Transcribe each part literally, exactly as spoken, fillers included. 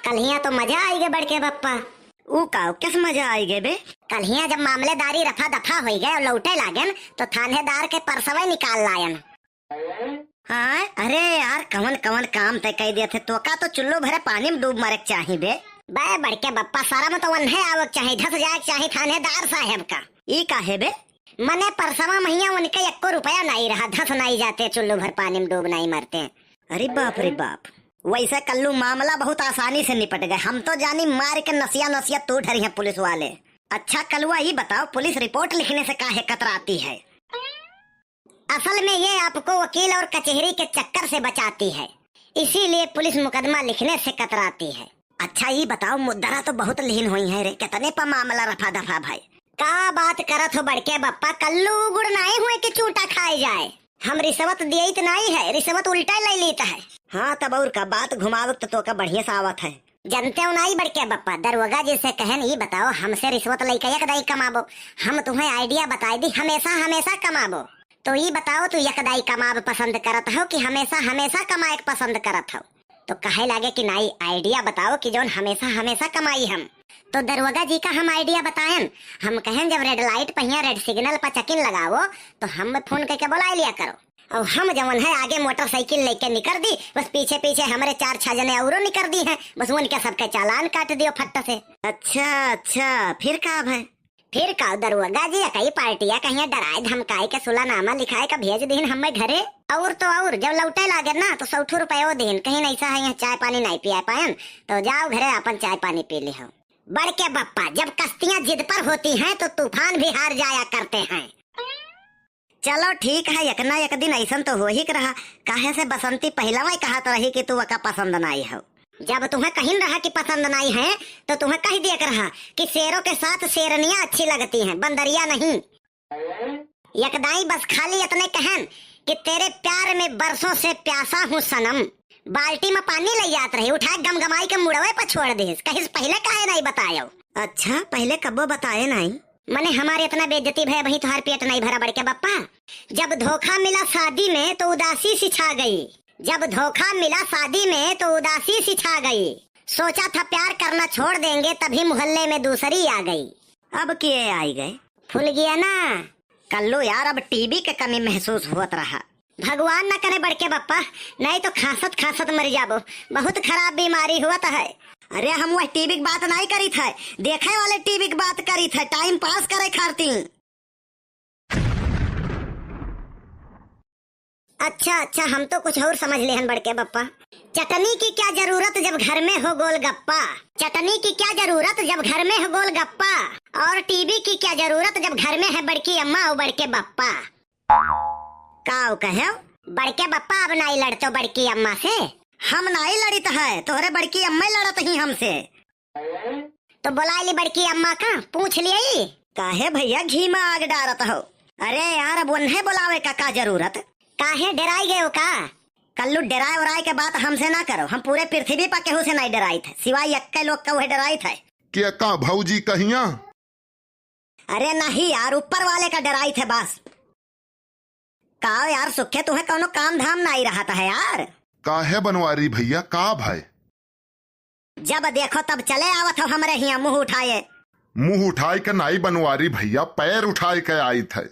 कल्हियाँ तो मजा आइगे बड़के बप्पा। ऊ का, किस मजा आइगे बे? कल्हियाँ जब मामलेदारी रफा दफा होइगे और लौटे लागेन, तो थानेदार के परसवे निकाल लायन। हाँ, अरे यार, कवन कवन काम तय कई देत है। तोका तो चुल्लू भरे पानी में डूब मरे के चाही बे। बे बड़के बप्पा, शरम तो वन्हे आवे के चाही, धस जाए के चाही थानेदार साहेब का। ई काहे बे? मने परसवा महिया उनके एक्को रुपया नाई रहा, धस नाई जाते, चुल्लू भर पानी में डूब नाई मरते। अरे बाप रे बाप, वैसे कल्लू मामला बहुत आसानी से निपट गए। हम तो जानी मार के नसिया नसिया तू डरी हैं पुलिस वाले। अच्छा कलुआ, ई बताओ, पुलिस रिपोर्ट लिखने से काहे कतराती है? असल में ये आपको वकील और कचहरी के चक्कर से बचाती है, इसीलिए पुलिस मुकदमा लिखने से कतराती है। अच्छा ई बताओ, मुद्दरा तो बहुत लीन हुई है रे, कितने पर मामला रफा दफा भाई? का बात करत हो बड़के बप्पा, कल्लू गुड़ नाई हुए कि चूटा खाए जाए। हम रिश्वत दियत नाई है, रिश्वत उल्टा ले लेता है। हाँ तब और का, बात घुमावे तो तोका बढ़िया से आवत है। जनते हो नाई बड़के बप्पा, दरोगा जी से कहन, ई बताओ, हमसे रिश्वत लेके एक दाई कमाबो, हम तुम्हें आइडिया बताई दी, हमेशा हमेशा कमाबो। तो ई बताओ, तू एक दाई कमाब पसंद करत हो कि हमेशा हमेशा कमाए के पसंद करत हो? तो कहे लागे कि नाई, आइडिया बताओ कि जौन हमेशा हमेशा कमाई हम। तो दरोगा जी का हम आइडिया बताएन, हम कहेन, जब रेड लाइट पहिया रेड सिग्नल पर चेकिन लगाओ, तो हम फोन करके बुला लिया करो। और हम जवन है आगे मोटरसाइकिल लेके निकर दी, बस पीछे पीछे हमरे चार छह जने औरो निकर दी हैं, बस उनके सबके चालान काट दियो फट्ट से। अच्छा अच्छा, फिर का भाई? फिर का दरोगा जी, कई पार्टियां कहिया डराए धमकाए के सुलानामा लिखाए का भेज दीन हमें घरे। और तो और जब लौटे लागे ना तो सौ ठो रुपयो दीन, कहिन ऐसा है यहाँ चाय पानी नहीं पिया पायन, तो जाओ घरे अपन चाय पानी पी लिहो। बड़के बप्पा, जब कश्तियां जिद पर होती हैं तो तूफान भी हार जाया करते हैं। चलो ठीक है, एक ना एक दिन ऐसन तो हो ही के रहा। काहे से बसंती पहिलवा ही कहत रही कि तू ओका पसंद नाई हो। जब तुम्हें कहिन रहा कि पसंद नाई है, तो तुम्हें कह दिया के रहा कि शेरों के साथ शेरनियां अच्छी लगती हैं, बंदरिया नहीं। एक दाई बस खाली इतने कहन कि तेरे प्यार में बरसों से प्यासा हूँ सनम। बाल्टी में पानी ले जात रही, उठाए गमगमाई के मुड़वे पर छोड़ दिस। कहिस पहले काहे नहीं बतायो? अच्छा, पहले कब्बो बताए नहीं? मने हमारे इतना बेइज्जती भय, वही तुहार पेट नहीं भरा बड़के बप्पा। जब धोखा मिला शादी में तो उदासी सी छा गई, जब धोखा मिला शादी में तो उदासी सी छा गई। सोचा था प्यार करना छोड़ देंगे, तभी मोहल्ले में दूसरी आ गई। अब के आई गए? फुलगिया ना। कल्लू यार, अब टीवी के कमी महसूस होत रहा। भगवान न करे बड़के बप्पा, नहीं तो खांसत खांसत मर जाबो। बहुत खराब बीमारी हुआ तो है। अरे हम वह टीवी की बात नहीं करी थे, देखे वाले टीवी की बात करी थे, टाइम पास करे खातिर। अच्छा अच्छा, हम तो कुछ और समझ लेहन बड़के बप्पा। चटनी की क्या जरूरत जब घर में हो गोलगप्पा, चटनी की क्या जरूरत जब घर में हो गोलगप्पा, और टीवी की क्या जरूरत जब घर में है बड़की अम्मा और बड़के बप्पा। काव कहेव? बड़के बप्पा, अब नाई लड़तो बड़की अम्मा से? हम नाई लड़ित है, तोहरे बड़की अम्मा लड़त ही हमसे। तो बुला ली बड़की अम्मा का, पूछ लिया। काहे भैया घी में आग डारत हो? अरे यार, अब उन्हें बुलावे का का जरूरत? काहे डेराई गए हो का? कल्लू, डेराए उराए के बात हमसे ना करो, हम पूरे पृथ्वी पर केहू से नहीं डेराइत है, सिवाय यक्के लोग का वह डेराइत है। के का भौजी कहिया? अरे नहीं यार, ऊपर वाले का डेराइत है बस। का यार सुखे, तुम्हें कौनो काम धाम नहीं रहत है यार? काहे बनवारी भैया, का भाई? जब देखो तब चले आवत हो हमरे हियां मुंह उठाए। मुंह उठाए के नाई बनवारी भैया, पैर उठाए के आइत है।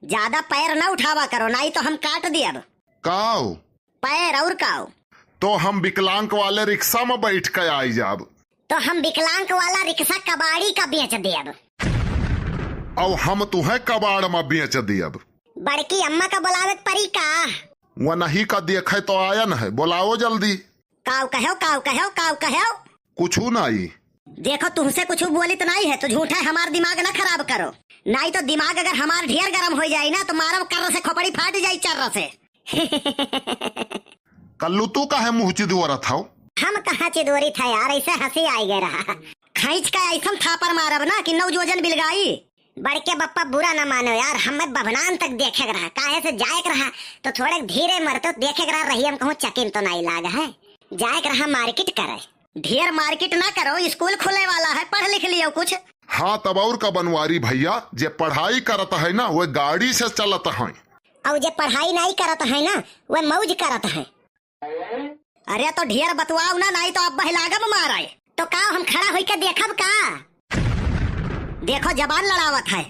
ज्यादा पैर ना उठावा करो, नाई तो हम काट दियब। काओ? पैर और काओ? तो हम विकलांग वाले रिक्शा में बैठ के आई जाब। तो हम विकलांग वाला रिक्शा कबाड़ी का बेच देब। अब हम तुहें कबाड़ में बेच देब। बड़की अम्मा का बुलावे के परी का? वनही का देखे तो आयन है, बुलाओ जल्दी। काव कहो, काव कहो, काव कहो? कुछू नाई। देखो, तुमसे कुछू बोलित नाई है, तो झूठे हमार दिमाग ना खराब करो, नाई तो दिमाग अगर हमार ढेर गरम हो जाई ना, तो मारब कर्र से खोपड़ी फाट जाई चर्र से। कल्लू, तू काहे मुंह चिदोरत हौ? हम कहाँ चिदोरी था यार, ऐसे हंसी आई गए रहा। खींच के ऐसन थापर मारब ना कि नौ जोजन बिलगाई। बड़के बप्पा बुरा न मानो यार, हमें बभनान तक देखे के रहा, काहे से जाए के रहा तो थोड़े धीरे मरतो, देखे के रहा रही हम कहूँ चकिन तो नहीं लाग है। जाए के रहा मार्केट करे। ढेर मार्केट ना करो, स्कूल खुले वाला है, पढ़ लिख लियो कुछ। हाँ, तब और का बनवारी भैया, जे पढ़ाई करत है ना, वे गाड़ी से चलत हैं। और जे पढ़ाई नहीं करत है ना, वे मौज करत है। अरे तो ढेर बतवाओ ना, नहीं तो अब बहलागम मारे। तो का हम खड़ा होइके देखब का? देखो, जबान लड़ावत है।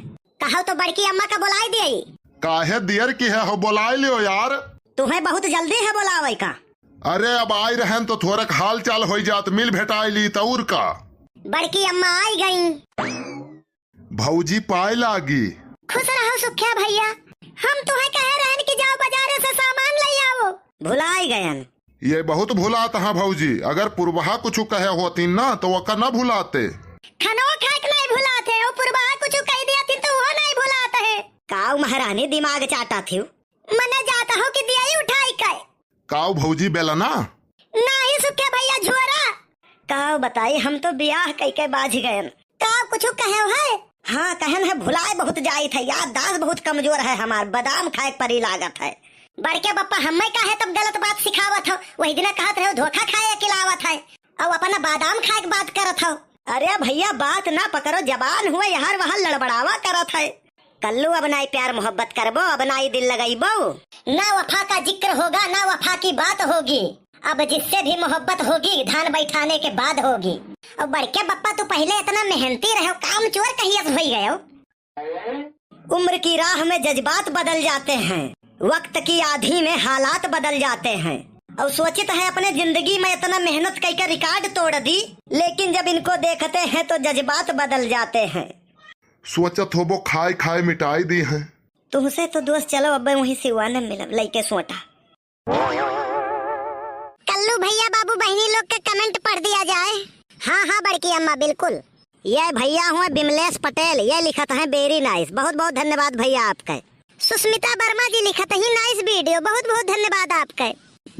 कहो तो बड़की अम्मा का बोलाइ देई। काहे देर किहे हो, बोलाइ लियो यार। तुम्हें बहुत जल्दी है बोलावे का। अरे, अब आइ रहेन तो थोरक हाल चाल होइ जात, मिल भेटाइ लीत अउर का। बड़की अम्मा आइ गईं। भौजी पाए लागी। खुश रहो सुखिया भइया, हम तुहें कहे रहेन कि जाओ बजारे से सामान लइ आओ। भुलाइ गएन। ये बहुत भुलात हैं भौजी, अगर पुरबहा कुछु कहे होतिन ना तो ओका न भुलाते। खनवा खाइक नाहीं भुलात है, अउ पुरबहा कुछु कहि दियाथिन तो उहो नाहीं भुलात है। काउ महरानी दिमाग चाटत हिउ। मने जात हो कि दियाई उठाइ के। काउ भौजी बेलना? नाहीं सुखे भइया झोरा। काउ बताई, हम तो बियाह कइके बाझि गएन। काउ कुछु कहेउ है? हाँ, कहेन है भुलाए बहुत जाइत है, याददाश्त बहुत कमजोर है हमार, बादाम खाएक परी लागत है। बड़के बप्पा, हम्मे काहे तब गलत बात सिखावत हो? वही दिना कहत रहेउ धोखा खाए अकिलावत है, अउ अपना बादाम खाएक बात करत हो। अरे भइया, बात ना पकड़ो, जबान हुए यहाँ वहाँ लड़बड़ावा करत है। कल्लू, अब नाई प्यार मोहब्बत करबो, अब नाई दिल लगइबो। ना वफा का जिक्र होगा, ना वफा की बात होगी। अब जिससे भी मोहब्बत होगी, धान बैठाने के बाद होगी। अउ बड़के बप्पा, तू पहिले इतना मेहनती रहेउ, काम चोर कहिया से होइ गएउ? उम्र की राह में जज्बात बदल जाते हैं, वक्त की आंधी में हालात बदल जाते हैं। अउ सोचित है अपने जिंदगी में इतना मेहनत कइके record तोड़ दी, लेकिन जब इनको देखते हैं तो जज्बात बदल जाते हैं। सोचत होबो खाए खाए मिटाई दी हैं। तुहसे तो दोस्त चलो अब वहीं सिवान में मिलब, लइके सोटा। कल्लू भइया, बाबू बहिनी लोग के comment पढ़ दिया जाए। हाँ, हाँ, बड़की अम्मा, बिल्कुल। ये भइया हुए बिमलेश पटेल, ये लिखत हैं, very nice, बहुत बहुत धन्यवाद भइया आपके। सुस्मिता वर्मा जी लिखत ही, nice video, बहुत बहुत धन्यवाद आपके।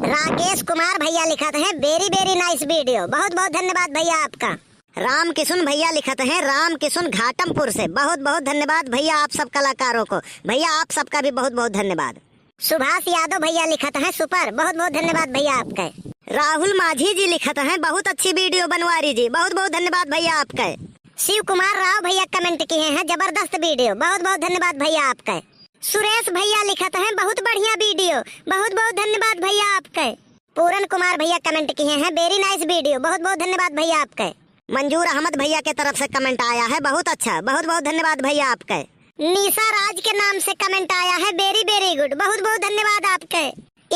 राकेश कुमार भइया लिखत हैं, very very nice video, बहुत बहुत धन्यवाद भइया आपका। राम किशुन भइया लिखत हैं, राम किशुन घाटमपुर से, बहुत बहुत धन्यवाद भइया आप सब कलाकारों को। भइया आप सबका भी बहुत बहुत धन्यवाद। सुभाष यादव भइया लिखत हैं, super, बहुत बहुत धन्यवाद भइया आपके। राहुल माझी जी लिखत हैं, बहुत अच्छी video बनवारी जी, बहुत बहुत धन्यवाद भइया आपके। शिव कुमार राव भइया comment किहे हैं, जबरदस्त video, बहुत बहुत धन्यवाद भइया आपके। सुरेश भइया लिखत हैं, बहुत बढ़िया video, बहुत बहुत धन्यवाद भइया आपके। पूरन कुमार भइया comment किहे हैं, very nice video, बहुत बहुत धन्यवाद भइया आपके। मंजूर अहमद भइया के तरफ से comment आया है, बहुत अच्छा, बहुत बहुत धन्यवाद भइया आपके। निशा राज के नाम से comment आया है, very very good, बहुत बहुत धन्यवाद आपके।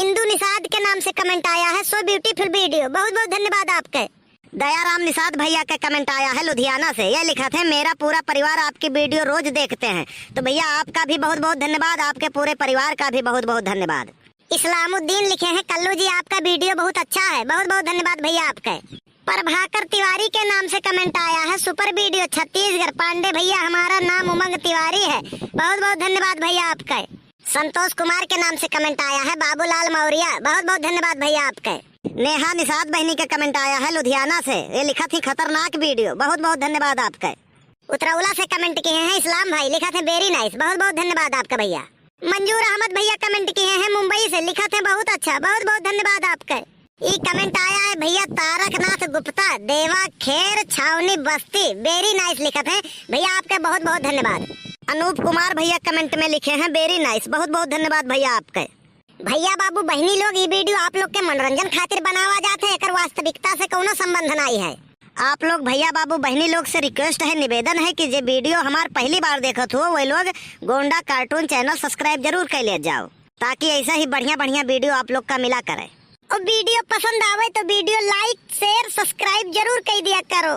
इंदु निषाद के नाम से comment आया है, so beautiful video, बहुत बहुत धन्यवाद आपके। दयाराम निषाद भइया के comment आया है लुधियाना से, ये लिखत हैं, मेरा पूरा परिवार आपकी video रोज देखते हैं। तो भइया आपका भी बहुत बहुत धन्यवाद, आपके पूरे परिवार का भी बहुत बहुत धन्यवाद। इस्लामुद्दीन लिखे हैं, कल्लू जी आपका video बहुत अच्छा है, बहुत बहुत धन्यवाद भइया आपके। प्रभाकर तिवारी के नाम से comment आया है, super video छत्तीसगढ़, पांडे भइया हमारा नाम उमंग तिवारी है, बहुत बहुत धन्यवाद भइया आपके। संतोष कुमार के नाम से comment आया है, बाबूलाल मौर्या, बहुत बहुत धन्यवाद भइया आपके। नेहा निषाद बहिनी के comment आया है लुधियाना से, ये लिखत ही, खतरनाक video, बहुत बहुत धन्यवाद आपके। उतरौला से comment किहे हैं इस्लाम भाई, लिखत हैं, very nice, बहुत बहुत धन्यवाद आपका भइया। मंजूर अहमद भइया comment किहे हैं मुंबई से, लिखत हैं, बहुत अच्छा, बहुत बहुत धन्यवाद आपके। ई comment आया है भइया तारकनाथ गुप्ता, देवा खेर छावनी बस्ती, very nice लिखत हैं भइया, आपके बहुत बहुत धन्यवाद। अनूप कुमार भइया comment में लिखे हैं, very nice, बहुत बहुत धन्यवाद भइया आपके। भइया बाबू बहिनी लोग, ई video आप लोग के मनोरंजन खातिर बनावा जात है, एकर वास्तविकता से कौनो संबंध नाई है। आप लोग भइया बाबू बहिनी लोग से request है, निवेदन है कि जे video हमार पहली बार देखत हो, वही लोग गोंडा cartoon channel subscribe जरूर कर ले जाओ, ताकि ऐसा ही बढ़िया बढ़िया video आप लोग का मिला करे। और video पसंद आवे तो video like, share, subscribe जरूर कर दिया करो।